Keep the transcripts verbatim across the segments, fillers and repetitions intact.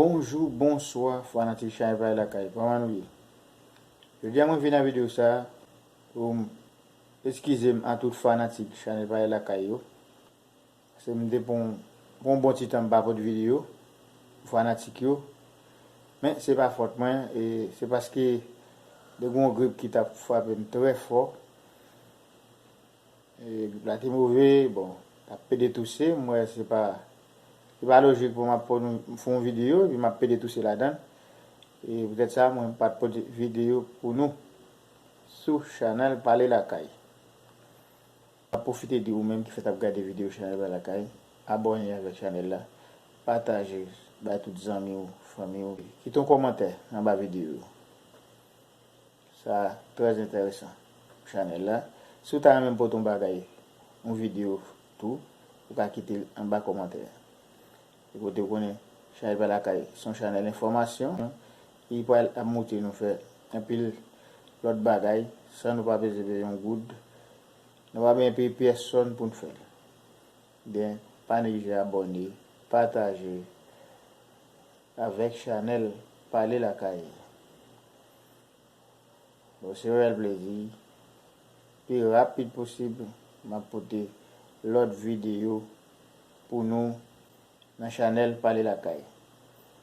Bonjou, bonswa, fanatik Chanèl Pale Lakay. Kòman nou ye? Jodi a mwen vin nan videyo sa a pou m eskize m a tout fanatik Chanèl Pale Lakay yo. Paske m te pran yon, pran yon bon ti tan m pa pote videyo pou fanatik yo. Men se pa fòt mwen, e se paske te gen yon grip ki t ap frape m trè fò. E, grip la te move, bon, t ap pede touse, m wè se pa, se pa lojik pou m ap fè yon videyo, epi m ap pede touse ladan l. E poutèt sa, mwen pa t pote videyo pou nou sou Chanèl Pale Lakay. M ap pwofite di ou menm ki fèt ap gade videyo Chanèl Pale Lakay, abòne avèk chanèl la, pataje, bay tout zanmi w, fanmi w, kite yon kòmantè anba videyo yo. Sa trè enteresan pou chanèl la. Si w ta renmen m pote yon bagay, yon videyo tou, ou ka kite l anba kòmantè a. E kote w konnen Chanèl Pale Lakay se yon chanèl enfòmasyon, li pral ap moute nou fè anpil lòt bagay san nou pa bezwen peye yon goud. Nou pa bezwen peye pyèsonn pou n fè l. Ben, pa neglije abòne, pataje avèk Chanèl Pale Lakay. Bon, se yon reyèl plezi. Pi rapid posib, m ap pote lòt videyo pou nou nan Chanèl Pale Lakay.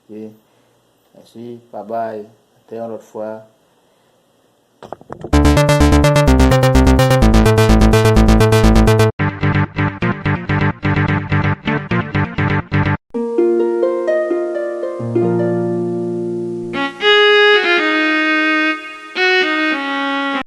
Ok? Mèsi, babay, te yon lòt fwa.